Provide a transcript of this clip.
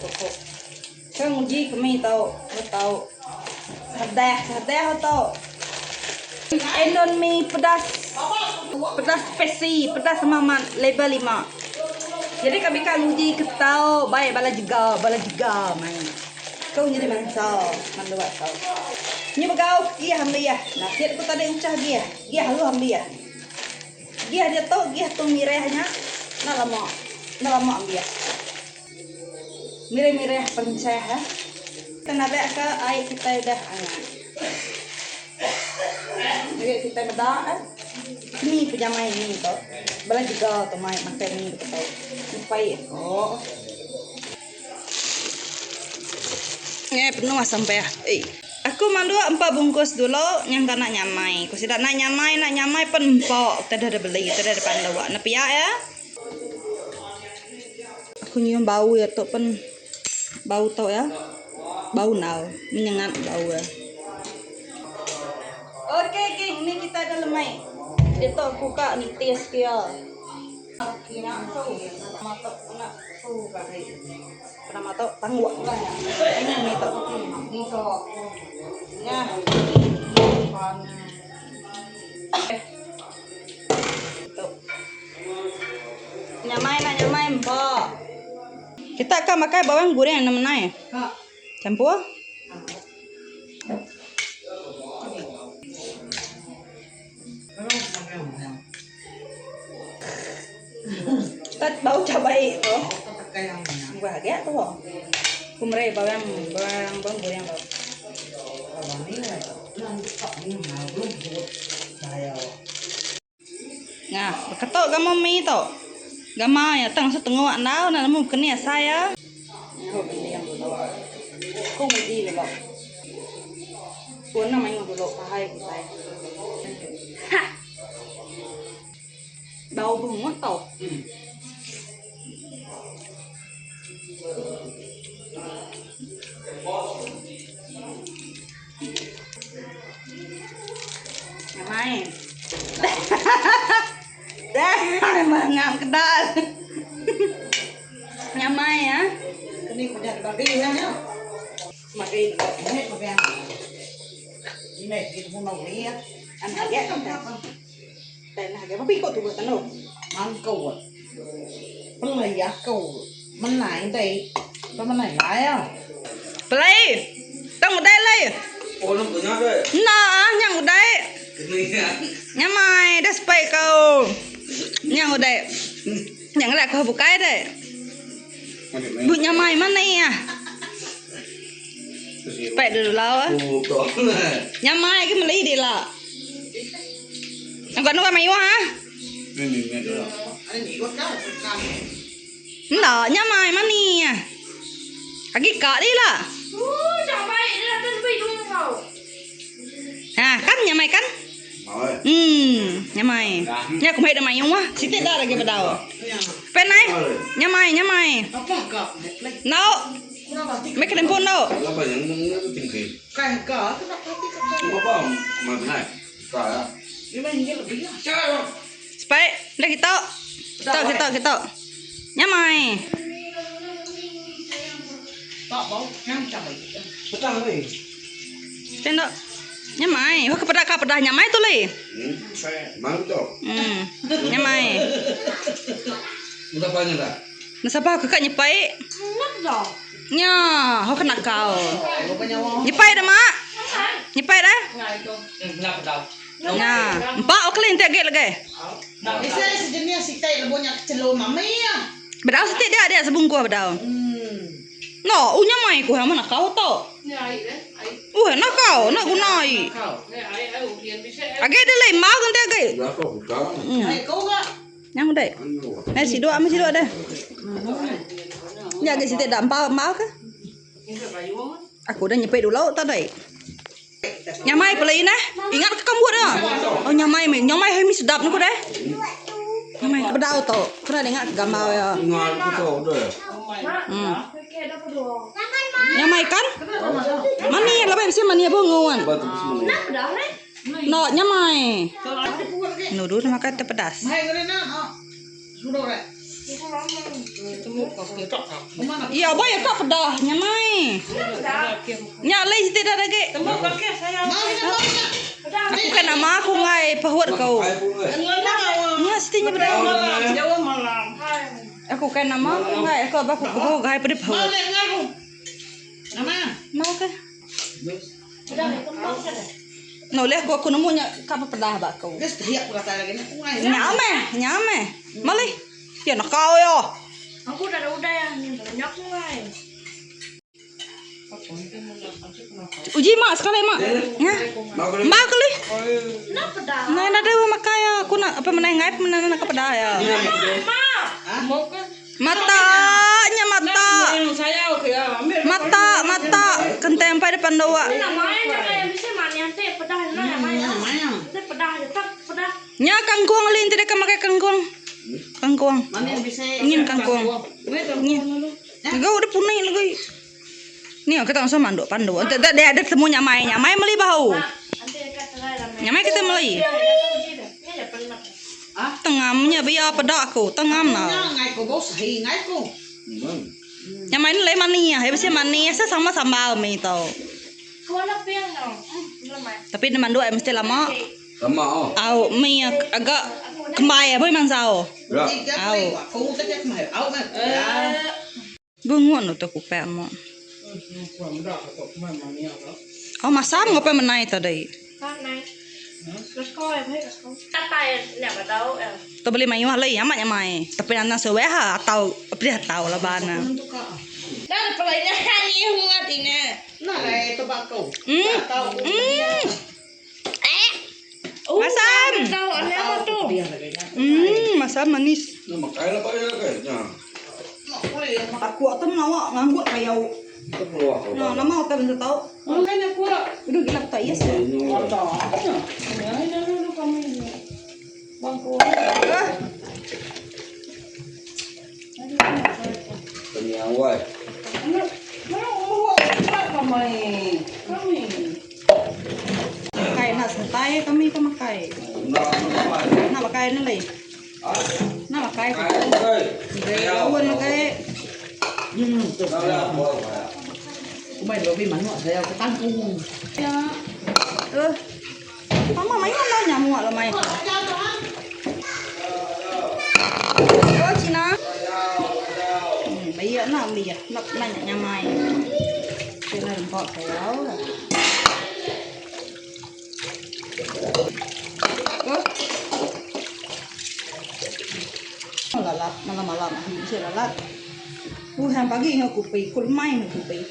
tu. Ka nguji kemi tu tau. Sedah sedah tu. Indomie pedas pedas spicy pedas mamat level lima. Jadi kami ka nguji ke tau bai bala jega bala jega mai. Kau nyadi mansa mandua tau. Nyu begau gih ambi ah. Nasit ku tadi ucah gih. Gih alu ambi ah. Gih diatu gih tung mirah nya enda lama enda lama ambi ah. Mirih-mirih pencah ah. Kita nabak ka ai kitai udah angat. Ngagai kitai meda ah. Keni penyamai mi tu. Bala jega tu mai makai mi tu. Empai ko. Ngai penuh sampah. Ei. Aku manduk empa bungkus dulu nyangka nak nyamai. Ku sida nak nyamai nak nyamai pen empa utai dah beli utai dah dipanduk. Ne pia ya. Aku nyium bau iya tu pen bau tu ya. Bau nau menyengat bau iya. Okey geng ni kita dah lemai. Ditu aku ka nitis ke iya. Nyamai nak nyamai empa. Kita ka makai bawang goreng enda menai. Campur. Tat bau cabai tu. Buah agak tu. Ku meri bawang bawang bawang goreng tu. Nah, beketu gama mi tu. Gama ya tang setengok andau nak nemu keni asai ya. Ku nguji dulu. Pun mayuh dulu pahai kitai. Ha. Bau bengut tau. Nyamai. Dah, memang ngam kedal. Nyamai ya. Kini udah dibagi ya. Magi dulu. Ini bagian. Ini kita pun mau lihat. An hage kan. Tan hage apa ikut tu buat tanu. Mangkau. Pelai aku. Menai dai. Pemenai lai. Pelai. Tang udai lai. Oh, nak punya ke? Nah, nyang udai. Kena ya. Nyamai dah sepai kau. Nyang udai. Nyang lah kau bukai deh. Bu nyamai mana ya? Sepai dulu lah. Nyamai ke meli dia lah. Angkat nukai mayu ha? Enda, nyamai mani ya. Agi kak dia lah. Ha, kan nyamai kan? Hmm, nyamai. Nya aku mai dah mayung ah. Siti dah lagi bedau. Pen ai. Nyamai, nyamai. No. Mai kena pun no. Sepai, dah kita. Kita, kita, kita. Nyamai. Tendok. Nyamai. Wah kepada ka pedah nyamai tu leh. Hmm. Nyamai. Nasaba aku kak nyepai. Nya, ho kena kau. Nyepai dah mak. Nyepai dah. Nya, empak ok leh enti agi lagi. Bedau siti dia dia sebungkuh bedau. No, u nyamai ku hang mana kau tu. Uh, nak kau, nak guna ai. Agi dia leh mau enti agi. Hmm. Nyang dek. Eh siduk ame siduk deh. Nya agi siti dak empau empau ke? Aku dah nyepik dulu tadi. Nyamai pula ina. Ingat ke kambut dah. Oh nyamai mi. Nyamai hai mi sedap nuku deh. Nyamai bedau tu. Kena ingat ke gambar ya. Hmm. Nyamai kan? Mani lebih bisi mani apa nguan. No nyamai. Nudu makan teh pedas. Ya ba ya ka pedah nyamai. Nya alai siti dah agi. Aku kan nama aku ngai pehut kau. Nya siti nya pedah. Aku kan nama aku ngai aku ba aku kehu gai pedih pehut. Mau ke? No leh aku aku nemu nya ka pedah ba aku. Nya meh, nya meh. Malih. Ya nakau yo. Aku dah udah ya ni banyak ngai. Uji mak sekali mak. Nya. Mak kali. Nai nadai orang makai ya. Aku nak apa menai ngai menai nak kepada ya. Mata nya mata. Mata mata kenteng empai depan dua. Nya kangkung lin ti deka makai kangkung. Kangkung. Ngin kangkung. Ngin. Gau udah punai lagi. Ni kita langsung manduk panduk. Ente tak dia ada temu nyamai nyamai meli bau. Nyamai kita meli. Tengamnya biar peda aku tengam lah. Nyamai ni lain mani ah. Mesti mani saya sama sambal mi tau. Tapi dia manduk mesti lama. Lama oh. Au mi agak kembai apa mansau. Au. Bungut nu tu kupak mu. Oh masam ngopai menai tadi. Tu beli mayuh alai amat nyamai. Tapi nang seweh ha atau pedih atau laban. Hmm. Hmm. Masam. Hmm, masam manis. Aku tu menawa ngangguk kayau. Nah, nama utai benda tau. Udah gila aku tak yes. Ah. Penyawai. Makai nak sentai kami ke makai. Nak makai ni leh. Nak makai. Daun makai. Ya. Eh. Mama main mana nyamuk lo main. Oh, Cina. Biar nak biar nak nanya nyamai. Kena rempak sayau lah. Oh. Lalat malam-malam bisa lalat. Buhan pagi aku pi, kul main aku pi.